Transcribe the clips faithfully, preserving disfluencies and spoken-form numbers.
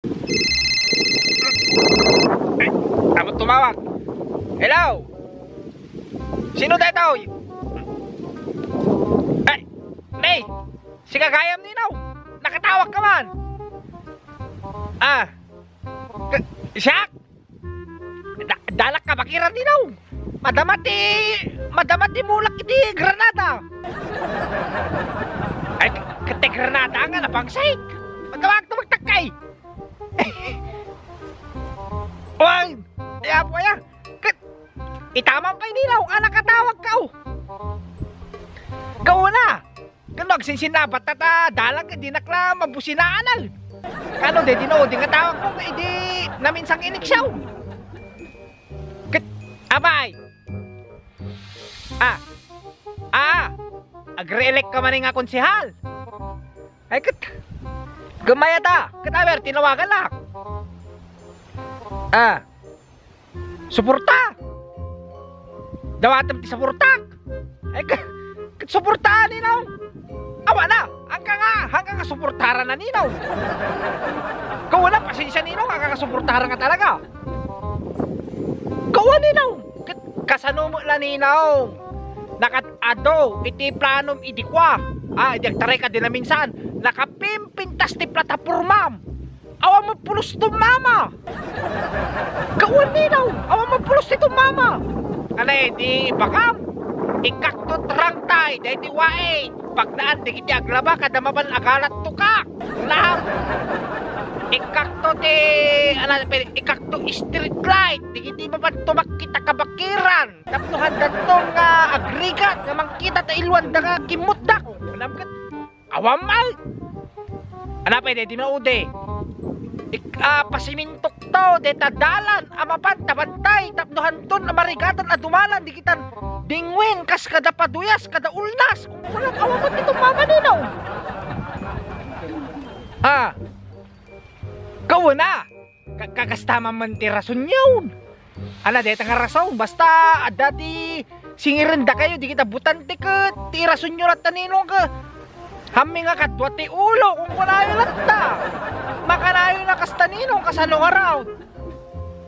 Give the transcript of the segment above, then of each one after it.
Ay, amo tumawag. Hello? Sino daytoy? Ay, May! Sika gayam, Ninaw! Nakatawag ka man! Ah! Ka-, siak? Da-, dalak ka bakiran, Ninaw! Madama ti, madama ti mulak iti granada! Ay, ka-, kati granada nga napangsik! Magawag tumagtak kay! Wan! Ay, apo, aya! Ket itaman pay, Ninaw, a nakatawag ka, oh. Kauna, ket no agsinsinabat ta, ta dalan ket dinak la mabusinaan, al. Kano, daydi no, di nga tawag mo, idi naminsang iniksaw. Ket, apay. Ah. Ah. Agre-elect ka man nga konsehal. Ay, ket, gamay ta. Ket, aber, tinawagan la. Ah. Suporta! Dawatem ti suportak! Ay, ka-, suporta, Ninaw! Awa na! Hangka nga, hangka nga suportaran na, Ninaw! Kawa na, pasensia, Ninaw, hangka nga suportaran nga talaga! Kawa, Ninaw! Ket kasano met la, Ninaw? Nakat-ado iti planom idi kua. Ah, idi agtaray ka di naminsan. Nakapimpintas ti platapormam. Awan met pulos tumama. Kawan, Ninaw, awan met pulos ti tumama. Anay, di ibagam. Ikkakto trangtay, daydi waen. Pagnaan, digiti aglaba, kada mapan agalat tukak. Lam. Ikkakto ti, ana, ikkakto street light, digiti mapan tumakkita kabakiran. Tapno haddanto nga agrigat, nga mangkita ta iluanda nga kimmutdak. Alam ket, Awan met. Ana pay daydi maudi? Ik-, ah, pasimintok to, dayta dalan a mapan ta bantay, tapno hanton a marigatan a dumalan, digitan dingwin, kas kada paduyas, kada ulnas. Kung kulang, awan met ito, Mama Nino. Ah. Kauna. Ka-, kagasta man ti rason yun. Ala, deta nga rason, basta adda ti singiren dakayo, di kita butante ket ti rason yo latta, Ninong, ke. Hammi nga kadua ti ulo, kung kunayo latta. Makanayo na kasta, Ninong, kasano nga raw?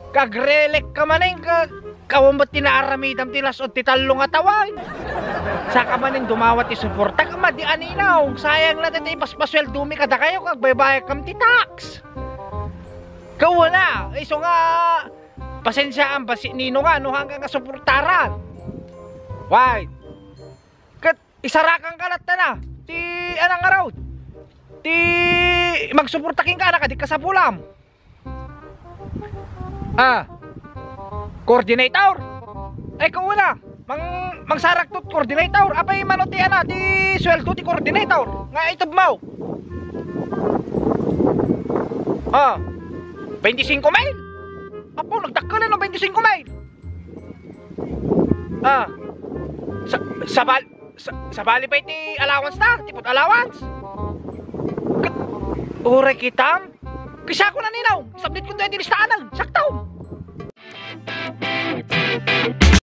Kagrelek ka manen, ke, kawan met ti naaramidam ti las-od ti tallo nga tawen. Saka manen dumawa ti suporta, madi a Ninong. Sayang latta ti ipaspasweldumi kadakayo, kagbaybayakkam ti tax. Kauna, isu nga, pasensiaan, basi Nino nga, no hanggang nga suportaran. Why? Ket isarakan ka latta na. Ti, anang araw? Ti, magsuporta ken ka, anak, di ka sa pulam. Ah. Coordinator? Ay, kauna. Mang-, mangsarak to coordinator. Apay mano ti ana, ti sueldo ti coordinator. Nga itubmaw. Ah. Twenty-cinco mil? Apo, nagdakkelan no twenty-cinco mil. Ah. Sa, sabal-, sa, sabali pa iti allowance na, tipot allowance. Ket, uray kitam. Kisa ko na Nino. Sablit ko iti listahan. Sakto.